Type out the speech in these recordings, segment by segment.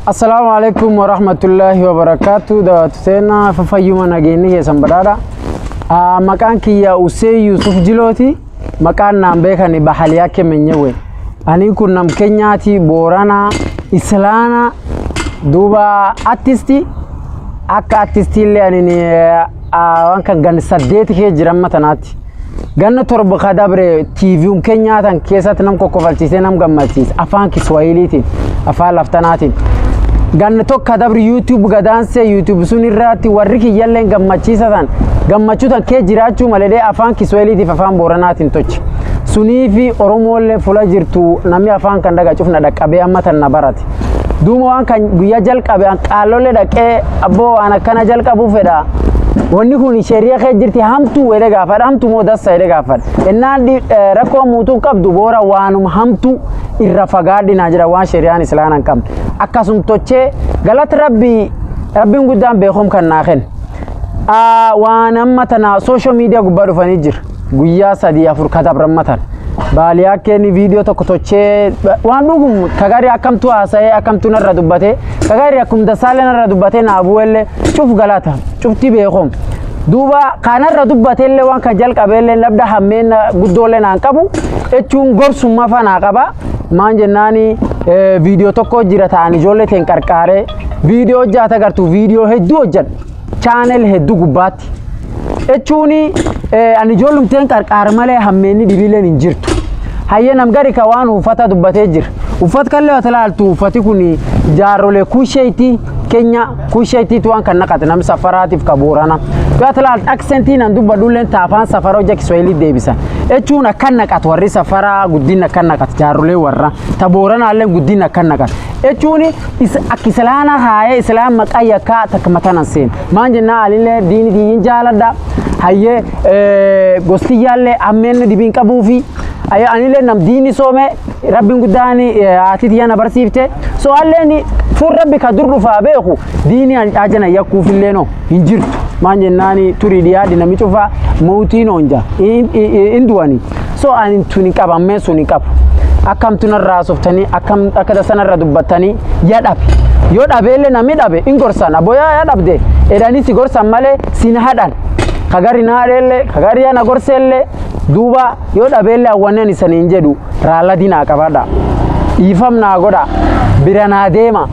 Assalaamu alaikum warahmatullahi wabarakaatu. Daawwattu seenaa fayyuma nageenyi keessan badhaadha. Maqaan kiyya Usee Yusuf Jilooti. Maqaan naan beekani Bahaliyaa Kemenyewe. Ani kun nam Kenyaati, Booranaa, Islaana, duuba artisti. Akka artistiillee ani waan kan ganna 8 kee jiran matanaatti. Ganna 7 ka dabre TV'n Kenyaa tan keessatti nam kokkofalchiisee nam gammachiise afaan Kiswahiliitiin, afaan laftanaatiin. Ganna 1 ka dabre YouTube gadaansee YouTube sun irratti warri kiyyalleen gammachiisa tan gammachuu tan kee jiraachuu malee afaan Kiswahiliitiif afaan Booranaatiin tochi. Suniifi Oromoollee fula jirtu namni afaan kan dhaga cufna dhaqqabee amma tan na barate. Duuba waan kan guyyaa jalqabe an qaalollee dhaqee abboo waan akkana jalqabuu fedha. Wanni kun sheeriyaa kee jirti hamtuu jedhee gaafadha. Hamtuu moo dassa jedhee gaafadha. Innaan rakkoo muutuu qabdu boora waanuma hamtuu irra fagaadhinaa jira waan sheeriyaan islaana hin qabne. Akkasum tochee galata rabbii rabbiin guddaan beekum kan naa kenne. Waan amma tana social media gubbaa dhufanii jira. Guyyaa 3 4 katabran tana. Baaliyaa kenni viidiyoo tokko tochee waan dhugum kagari akkamtu haasa'ee akkamtu narra dubbatee kagari akkum dasaalee narra dubbatee naa bu'ellee cuf galata cufti beekom. Duuba kanarra dubbateellee waan kan jalqabeellee labda hammeen guddoollee naan qabu jechuun gorsummaa fa naa qaba. Maan jennaani viidiyoo tokko jira ta'an ijoollee teen qarqaaree viidiyoo hojjaata agartu viidiyoo hedduu hojjedha. Channel hedduu gubbaatti. Jechuun ani ijoollumteen qarqaara malee hammeenni dhibiileen hin jirtu. Hayyee nam gari ka waan uffata dubbatee jira. Uffata kallee yoo ilaaltu uffati kun jaarrolee kusheetii Kenya kusheetiitu waan kan naqate nam safaraatiif ka Boorana. Yoo ilaaltu accentiin an dubbadhulleen taafaan safara hojja Kiswahilii deebisan. Jechuun akkan naqatu warri safaraa guddina akkan naqatu jaarrolee warra. Ta Booranaallee guddina akkan naqatu. Jechuun akka islaana haayee islaam maqaa yakkaa takka matanan seen. Maan jennaa alillee diini diyyin jaaladha. Hayyee gostiyyaallee ammeen dhibiin qabuufi. Anillee nam diini soome rabbiin guddaan haati tiyya na barsiifte. So alleen fuul rabbi ka dur dhufaa beeku diini ajana yakkuufillee no hin jirtu. Maan jennaani turii dhiyaadhi nami cufaa mootiin onja hin du'ani. So ani tuni qabammee suni qabu. Akkamtu narraa hasoftanii akkam akka tasanarra dubbattanii ya dhabe. Yoo dhabeellee namni dhabe hin gorsan aboo yaa dhabde edanii si gorsan malee sin hadhan. Kagari na hadheellee kagari yaa na gorseellee duuba yoo dhabeellee hawwanneen isaniin jedhu raaladii naa qabadha. Dhiifam naa godha. Bira naa deema.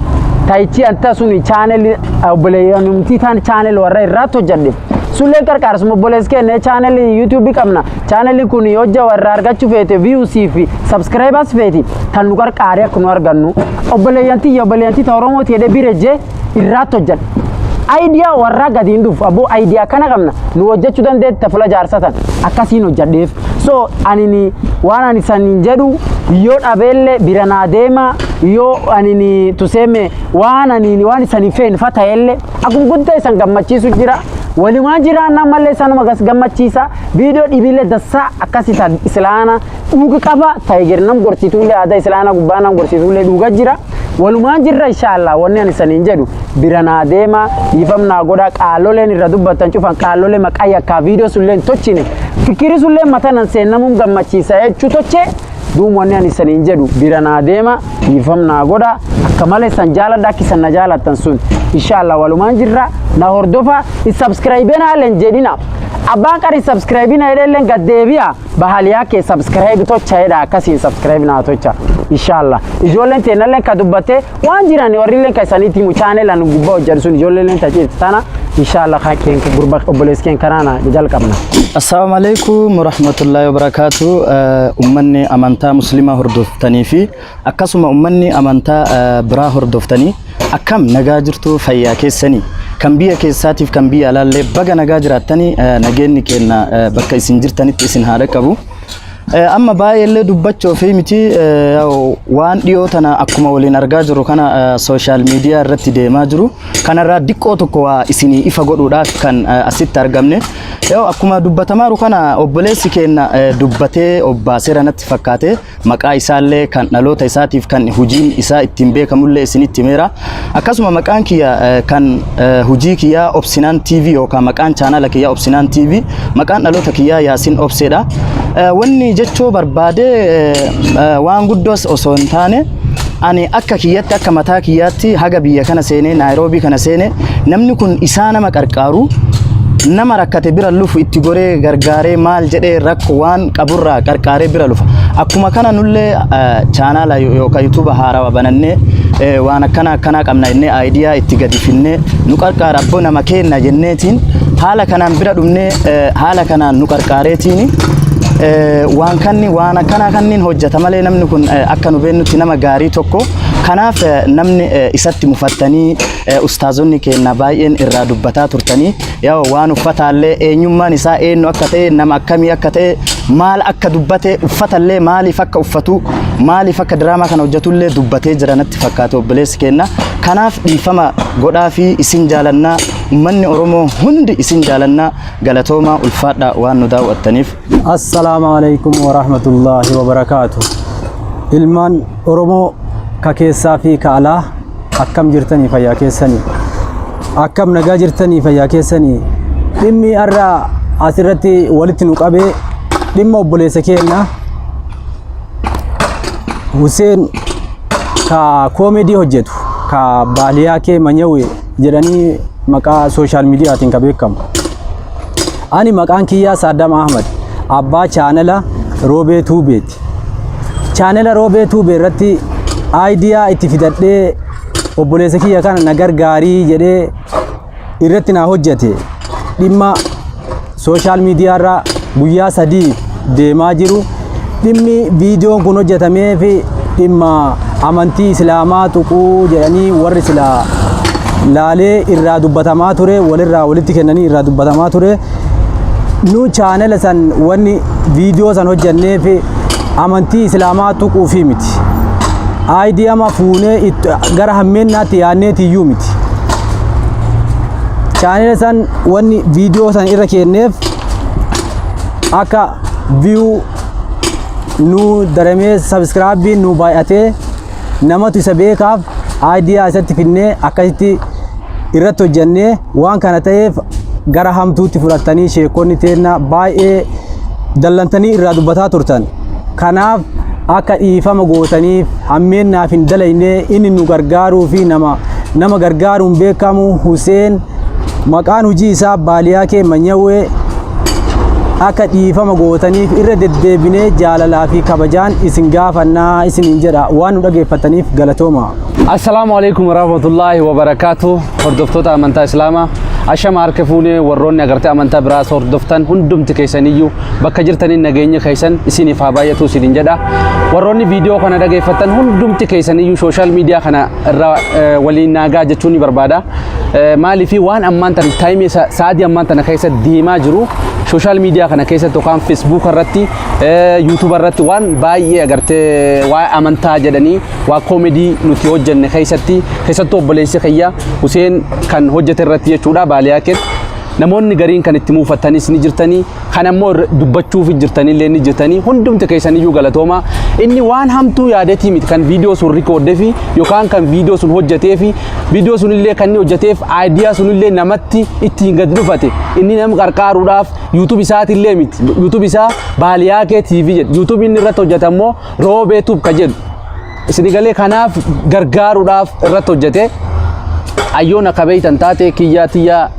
Taayichi anta suni channel obboleeyyanumtii taan channel warra irraatti hojjedhe. Sulleen qarqaarsuma obboleessi keenya channel YouTube qabna. Channelli kun hojja warra argachuu feete views fi subscribers feeti tan nu qarqaaree akka nu argannu. Obboleeyyan tiyya obboleeyyantii ta Oromooti jedhee bira jee irraatti hojjedha. Idea warraa gadi hin dhufu abboo idea kana qabna nu hojjechuu dandeetti tafula jaarsatan akkasiin hojjedheef. So ani waan ani saniin jedhu yoo dhabeellee bira naa deema yoo ani tuseeme waan ani waan isanii feen fa ta'ellee akkuma guddaa isan gammachiisu jira. Walumaan jiraannaa mallee sanuma gas gammachiisa. Viidiyoo dhibiillee dassaa akkasii ta islaana dhuga qaba ta'e jira nam gorsituullee aadaa islaana gubbaa nam gorsituullee dhuga jira. Walumaan jirra inshaallah wanni ani saniin jedhu bira naa deema dhiifam naa godha qaaloleen irra dubbattan cufan qaalolee maqaa yakkaa viidiyoo sullee hin tochine fikiri sullee matanan seennamuun gammachiisa jechuu tochee duum wanni ani saniin jedhu bira naa deema dhiifam naa godha akka malee san jaaladha akka isan na jaalattan sun inshaallah walumaan jirra na hordofa subscribe naa leen jedhina abbaan qari subscribe na jedhelleen gad deebi'a bahaliyaa kee subscribe tocha jedha akkasiin subscribe naa tocha inshallah ijoolleen teennalleen ka dubbatte waan jiran warrilleen ka isaniitti himu channel anu gubbaa hojjedhu sun ijoolleen taciirti tana inshallah keen gurba obboleessi keen kanaana jalqabna. Assalaamu alaikum warahmatullahi wabarakaatu. Ummanni amantaa musliimaa hordoftanii fi akkasuma ummanni amantaa biraa hordoftanii akkam nagaa jirtu fayyaa keessanii kan biyya keessaatiif kan biyya alaallee baga nagaa jiraattanii nageenyi keenya bakka isin jirtanitti isin haa dhaqqabu. Amma baay'eellee dubbachuu fi miti waan dhiyoo tana akkuma waliin argaa jirru kana social media irratti deemaa jiru kanarraa diqqoo tokko waa isinii ifa godhuudhaaf kan asitti argamne. Yoo akkuma dubbatamaaru kana obboleessi keenya dubbatee obbaaseera natti fakkaate maqaa isaallee kan dhaloota isaatiif kan hujiin isaa ittiin beekamullee isinitti himeera. Akkasuma maqaan kiyya kan hujii kiyyaa Obsinaan TV yookaan maqaan chaanala kiyyaa Obsinaan TV maqaan dhaloota kiyyaa Yaasin Obseedha. Wanni jechuu barbaade waan guddoos osoo hin taane Ani akka kiyyatti, akka mataa kiyyaatti, haga biyya kana seenee, Naayiroobii kana seenee, namni kun isaa nama qarqaaru, nama rakkate bira lufu, itti goree gargaaree, maal jedhee, rakko waan qaburraa qarqaaree bira lufa. Akkuma kana nullee chaanaala yookaan YouTube haarawaa banannee, waan akkana akkanaa qabna jennee idea itti gadi finnee, nu qarqaara abboo nama kenna jenneetiin haala kanaan bira dhumnee, haala kanaan nu qarqaareetiin waan kanni waan akkanaa kanniin hojjeta malee, namni kun akka nu beennutti nama gaarii tokko. Kanaaf namni isatti mufattanii, ustaazonni keenya baay'een irraa dubbataa turtanii, yaa waan uffataallee, eenyummaan isaa eenyu akka ta'e, nama akkamii akka ta'e, maal akka dubbate, uffatallee maaliif akka uffatu, maaliif akka diraamaa kana hojjetullee dubbatee jira natti fakkaate obboleessi keenya. Kanaaf dhiifama godhaa fi isin jaalannaa, ummanni Oromoo hundi isin jaalannaa. Galatoomaa, ulfaadhaa waan nu daawwattaniif. Assalaamu alaikum wa rahmatullahi wa barakaatu. Ilmaan Oromoo ka keessaa fi ka alaa, akkam jirtanii, fayyaa keessanii? Akkam nagaa jirtanii, fayyaa keessanii? Dhimmi har'a asirratti walitti nu qabee dhimma obboleessa keenya Huseen ka koomedii hojjetu, ka baaliyaa kee manyawe jedhanii maqaa social mediaatiin ka beekamu. Ani maqaan kiyyaa Saddam Ahmad, abbaa chaanala Roobee Tuubeeti. Chaanala Roobee Tuubee irratti idea itti fidadhee, obboleessa kiyya kana na gargaarii jedhee irratti naa hojjete. Dhimma social media irra guyyaa 3 deemaa jiru, dhimmi viidiyoon kun hojjetamee fi dhimma amantii Islaamaa tuquu jedhanii warri silaa laalee irraa dubbatamaa ture, walirraa walitti kennanii irraa dubbatamaa ture. Nu chaanala san wanni viidiyoo san hojjennee fi amantii Islaamaa tuquufii miti. Ideama fuunee gara hammeennaatti yaadneetiyyuu miti. Chaanala san wanni viidiyoo san irra kenneef akka view nu daramee, subscribeiin nu baay'atee, namatu isa beekaaf idea isatti finnee akkasitti irratti hojjennee. Waan kana ta'eef gara hamtuutti fudhattanii sheekonni teenna baay'ee dallantanii irraa dubbataa turtan. Kanaaf akka dhiifama gootaniif, hammeennaaf hin dalaynee, inni nu gargaaruu fi nama gargaaruun beekamu Huseen, maqaan hojii isaa Baaliyaa kee Manyawwee, akka dhiifama gootaniif irra deddeebinee jaalalaa fi kabajaan isin gaafannaa isiniin jedha. Waan nu dhageeffataniif galatooma. Assalaamu alaikum warahmatullaahi wabarakaatu. Hordoftoota amantaa Islaamaa, ashama harka fuunee. Warroonni agartee amantaa biraas hordoftan hundumti keessaniyyuu bakka jirtaniin nageenya keessan isiniif haa baay'atu isiniin jedha. Warroonni viidiyoo kana dhageeffattan hundumti keessaniyyuu social media kana irraa waliin naagaa jechuun ni barbaada. Maaliif waan ammaan tana timeii sa'aatii ammaan tana keessa deemaa jiru, social media kana keessatti yookaan Facebook irratti, YouTube irratti waan baay'ee agartee waa'ee amantaa jedhanii waa koomedii nuti hojjenne keessatti, keessattuu obboleessi kiyya Huseen kan hojjete irratti jechuudha, baaliyaa keessa namoonni gariin kan itti muufattanis ni jirtanii, kan ammoo dubbachuuf jirtanillee ni jirtanii. Hundumti keessaniyyuu galatooma. Inni waan hamtuu yaadetii miti kan viidiyoo sun recordee fi yookaan kan viidiyoo sun hojjetee fi viidiyoo sunillee kan inni hojjeteef idea sunillee namatti ittiin gadi dhufate. Inni nama qarqaaruudhaaf YouTube isaatillee miti. YouTube isaa Baaliyaa kee TV jedhu, YouTube inni irratti hojjete ammoo Roobee Tube ka jedhu isin galee. Kanaaf gargaaruudhaaf irratti hojjete. Ayyoon akka beeytan taate kiyyaa tiyyaa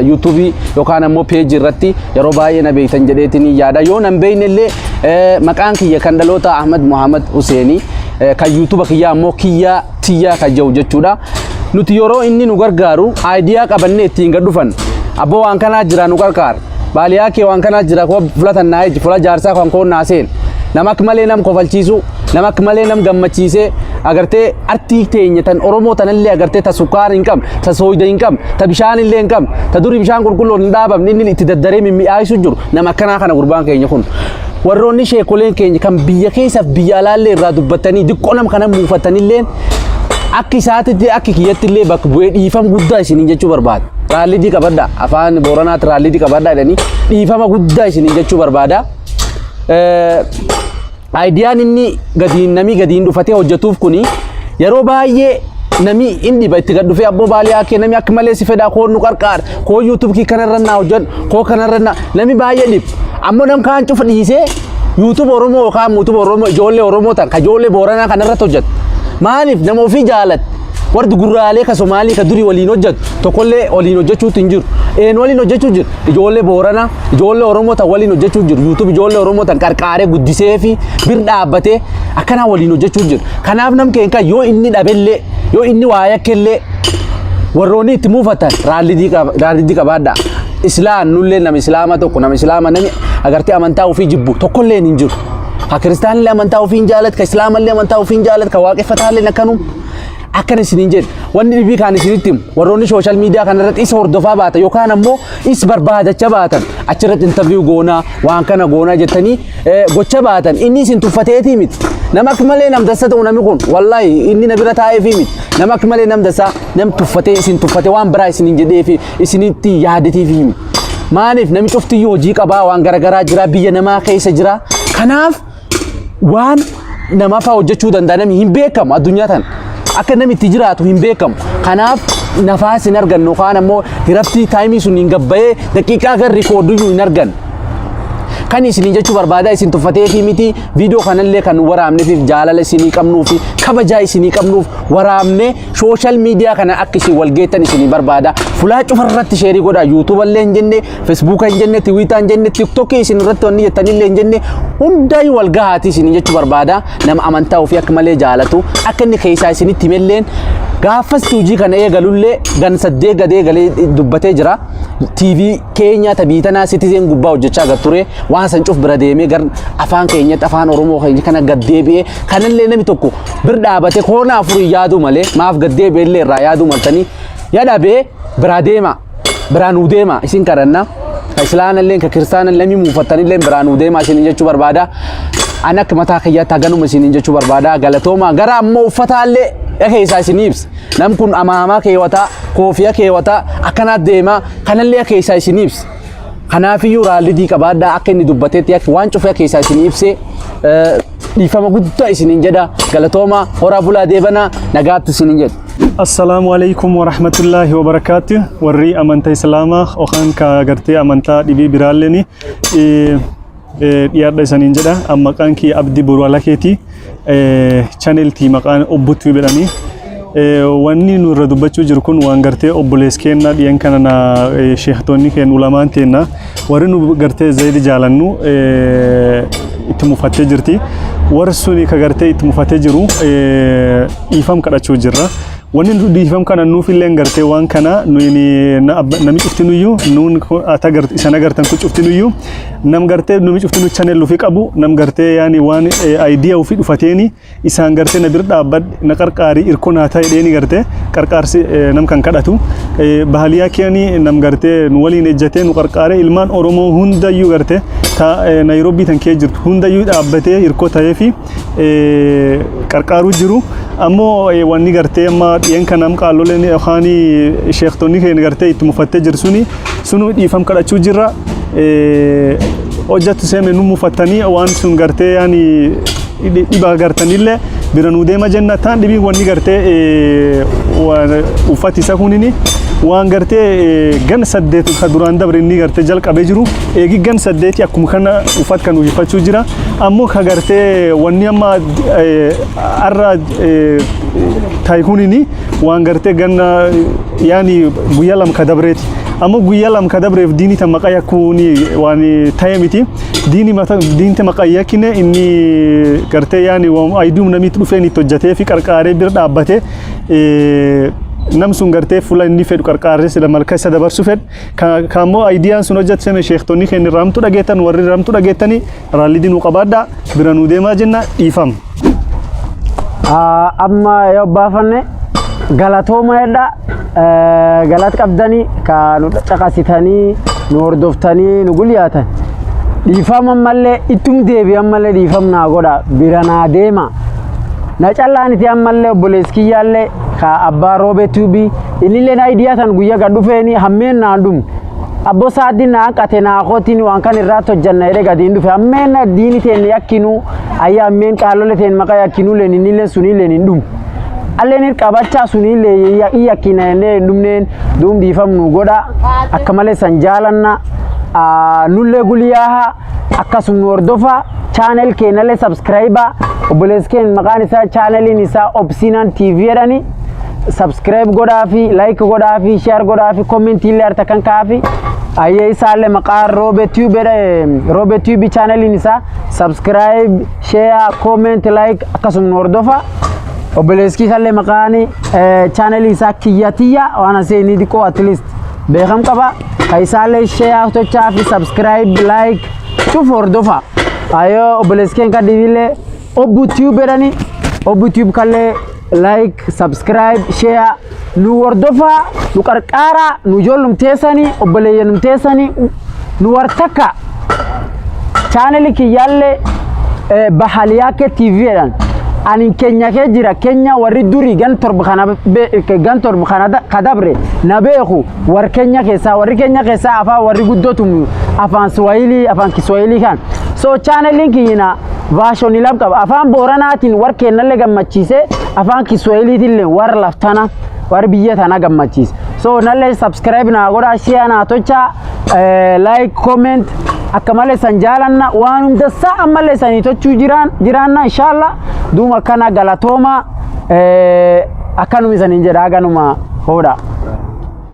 YouTubeii yookaan ammoo peejii irratti yeroo baay'ee na beeytan jedheetiin yaada. Yoo nan beeyne illee, maqaan kiyya kan dhaloota Ahmad Muhammad Huseenii, kan YouTube kiyyaa ammoo Kiyyaa Tiyyaa kan jedhu jechuudha. Nuti yeroo inni nu gargaaru idea qabannee ittiin gad dhufan, abboo waan kanaa jira, nu qarqaara. Baaliyaa kee waan kanaa jira, koo fulatan naa iji fula jaarsaa kan koo naa seen. Nama akka malee nam kofalchiisu, nama akka malee nam gammachiisee, agartee artii teenya tan Oromoo tanallee agartee ta sukkaara hin qabne, ta sooyida hin qabne, ta bishaan illee hin qabne, ta durii bishaan qulqulluun hin dhaabamne inni itti daddaree mimmi'aayisu jiru nama akkanaa kana gurbaan keenya kun. Warroonni sheekoleen keenya kan biyya keessaaf biyya alaallee irraa dubbatanii diqqoo nama kana muufatanillee, akka isaatitti akka kiyyatti illee bakka bu'ee dhiifama guddaa isiniin jechuu barbaada. Raallidii qabadha, afaan Booranaatti raallidii qabadha jedhanii, dhiifama guddaa isiniin jechuu barbaada. Ideaan inni gadiin namii gadiin dhufatee hojjetuuf kuni yeroo baay'ee nami inni dhiba itti gad dhufee, abboo baaliyaa kee nami akka malee si fedhaa, koo nu qarqaara, koo YouTube kii kanarra naa hojjedhu, koo kanarra naa nami baay'ee dhibu. Ammoo nam kaan cufa dhiisee YouTube Oromoo yookaan YouTube Oromoo ijoollee Oromoo tan ka ijoollee Booranaa kanarratti hojjetu. Maaliif nama ofii jaalatte? Warri gurraalee ka Somaalii ka durii waliin hojjetu tokkollee waliin hojjechuutti hin jiru. Een waliin hojjechuu jiru? Ijoollee Booranaa, ijoollee Oromoo tan waliin hojjechuu jiru. YouTube ijoollee Oromoo tan qarqaaree guddisee fi bir dhaabbatee akkanaa waliin hojjechuu jiru. Kanaaf nam keenya yoo inni dhabellee, yoo inni waa yakkellee, warroonni itti muufatan raallidii qabaadha. Islaan nullee nama Islaama tokko, nama Islaama, nami agartee amantaa ofii jibbu tokkollee hin jiru. Ka kiristaanillee amantaa ofii hin jaalatu, ka Islaamallee amantaa ofii hin jaalatu, ka waaqeffataallee akkanum. Akkan isiniin jedhe, wanni dhibii kaan isinitti himu, warroonni social media kanarratti isa hordofaa baatan yookaan ammoo is barbaadacha baatan, achirratti interview goonaa, waan kana goonaa jettanii gocha baatan, inni isin tuffateetii miti. Nama akka malee nam dassa ta'u namni kun, wallaahi, inni na bira taa'eefii miti. Nama akka malee nam dassaa, nam tuffatee isin tuffatee waan biraa isiniin jedheefi isinitti yaadatiifi miti. Maaliif namni cuftiyyuu hojii qabaa, waan garaagaraa jira, biyya namaa keessa jira. Kanaaf waan nama fa'aa hojjechuu danda'a namni hin beekamu, addunyaa tana. Akka namni itti jiraatu hin beekamu. Kanaaf nafaas hin argannu yookaan ammoo hiraftii time sun hin gabbayee daqiiqaa gar recorduyyuu hin argannu. Kan isiniin jechuu barbaada, isin tuffatee fi miti. Viidiyoo kanallee kan waraabneef jaalala isinii qabnuu fi kabajaa isinii qabnuuf waraabne. Social media kana akka isin wal geettan isinii barbaada. Fulaa cufarratti share godhaa. YouTubeallee hin jenne, Facebooka hin jenne, Twitter hin jenne, TikTokii isin irratti wanni jettanillee hin jenne, hundaayyuu wal gahaati isinii jechuu barbaada. Nama amantaa ofii akka malee jaalatu, akka inni keessaa isinitti himelleen, gaafas hojii kana eegalullee gan 8 gad eegalee dubbatee jira. TV keenya tabiitanaa Citizen gubbaa hojjechaa gad ture, waan san cuf bira deemee gar afaan keenyatti, afaan Oromoo keenya kana gad deebi'ee kanallee namni tokko bir dhaabatee koona afurii yaaduu malee, maaf gad deebi'ee illee irraa yaaduu maltanii yadhabee biraa deema, biraa nuu deema isin kadhanna. Ka Islaanallee, ka Kiristaanallee, namni muufattanillee biraa nuu deema isin jechuu barbaada. Ani akka mataa kiyyaatti haganuma isiniin jechuu barbaada. Galatooma. Gara ammoo uffataallee keessaa isinii ibsa. Nam kun amaamaa keewwataa, koofiyaa keewwataa, akkanaat deema, kanallee keessaa isinii ibsa. Kanaafiyyuu raallidii qabaadhaa. Akka inni dubbateetti akka waan cufee keessaa isinii ibsee, dhiifama guddaa isiniin jedha. Galatooma, horaa bulaa, deebanaa, nagaatti isiniin jedha. Assalaamu alaikum warahmatullaahi wabarakaatu. Warri amantaa Islaamaa yookaan ka gartee amantaa dhibii biraalleen dhiyaadha isaniin jedha. Maqaan kiyya Abdii Boruu Alakeeti. Channeltii maqaan Obbuttuu jedhanii. Wanni nu irra dubbachuu jiru kun waan gartee obbolees keenna dhiyan kana na sheektoonni keenya, ulamaan teenna, warri nu gartee zayidi jaalannu itti mufattee jirti. Warri suni ka gartee itti mufatee jiru dhiifam kadhachuu jirra. Wanni nu dhiifam kana nuuf illee gartee waan kana nuyi nami cuftinuyyuu, nuun ata isan agartan kun cuftinuyyuu, nam gartee nami cuftinu channel ofii qabu, nam gartee yaani waan idea ofii dhufateeni isaan gartee na bir dhaabbadhe, na qarqaarii, irko naa ta'e dheeni gartee qarqaarsi nam kan kadhatu. Bahaliyaa keeni nam gartee nu waliin ejjatee nu qarqaaree, ilmaan Oromoo hundayyuu gartee ta Naayiroobii tan kee jirtu hundayyuu dhaabbatee irkoo ta'ee fi qarqaaruu jiru. Ammoo wanni gartee amma dhiyen kanam qaaloleen yookaan sheektonni keenya gartee itti mufattee jiru suni sunu dhiifam kadhachuu jirra. Hojjattu seeme nu mufattanii waan sun gartee yaani dhiba gartanillee bira nuu deema jenna. Taan dhibiin wanni gartee uffati isa kunini waan gartee gan 8 ka duraan dabre inni gartee jalqabee jiru, eegi gan 8 akkuma kana uffat kan uffachuu jira. Ammoo ka gartee wanni amma arra ta'i kunini waan gartee ganna yaani guyyaa 2 ka dabreeti. Ammoo guyyaa 2 ka dabreef diinii tan maqaa yakkuuni waan ta'e miti. Diini mata diinte maqaa yakkine, inni gartee yaani ayiduum namitti dhufeen itti hojjetee fi qarqaaree bira dhaabbatee nam sun gartee fuula inni fedhu qarqaaree sila malka isa dabarsu fedhu. Ka ammoo ideaan sun hojjetame, sheektonni keenya ramtu dhageettan, warri ramtu dhageettanii raallidii nu qabaadhaa, bira nu deemaa jenna, dhiifama. Amma yoo baafanne galatooma jedha. Galata qabdanii ka nu caqasitanii, nu hordoftanii, nu gulyaatan. Dhiifama ammallee ittum deebi, ammallee dhiifam naa godha, bira naa deema. Na callaaniti, ammallee obboleessi kiyyaallee ka abbaa Roobee Tube, innillee na idea tan guyyaa gad dhufeeni hammeen naan dhumne. Abbo saaddi naa qate naa kootiin waan kan irraa hojjanna jedhee gadi hin dhufe. Hammeen diini teen yakkinuu ayya, hammeen qaalole teen maqaa yakkinuu leen, innillee sunillee hin dhumu. Alleen qabachaa sunillee yakkina jennee hin dhumneen. Duum dhiifam nu godha. Akka malee san jaalanna, nullee guliyaaha. Akkasuma nu hordofaa, channel keenyallee subscribe. Obboleessi keenya maqaan isaa, channeliin isaa Obsinaan TV jedhani. Subscribe godhaa fi like godhaa fi share godhaa fi commentii illee harta kan kaafi. Ayyee, isaallee maqaan Roobe Tube, Roobe Tube channeliin isaa. Subscribe, share, comment, like, akkasuma nu hordofaa. Obboleessi isaallee maqaan channelii isaa Kiyyatiyya waan asee inni xiqqoo at least beekam qaba. Ka isaallee share tochaa fi subscribe, like cuf hordofa. Ayyoo, obboleessi keenya kan dhibillee Obbu Tube jedhani. Obbu Tube kallee like, subscribe, share, nu hordofaa, nu qarqaaraa, nu ijoollumteessanii, obboleeyyanumteessanii, nu wartakka. Channelii kiyyaallee Bahaliyaake TV jedhan. Ani Kenya kee jira. Kenya warri durii gan 7 kana, gan 7 kana kadabre na beeku, war Kenya keessaa, warri Kenya keessaa afaan warri guddootu afaan Swahilii, afaan Kiswahilii kan. So channeliin kiyyina versionii lama qaba: afaan Booranaatiin war kennallee gammachiise, afaan Kiswahiliitillee warra laftana, warri biyya tana gammachiise. So nallee subscribe naa godhaa, share naa tochaa, like, comment. Akka malee san jaalanna, waan hunda saa ammallee sanii tochuu jiraan jiraanna inshallah. Duuma akkana, galatooma, akkanuma isaniin jedha, ganuma hoodha.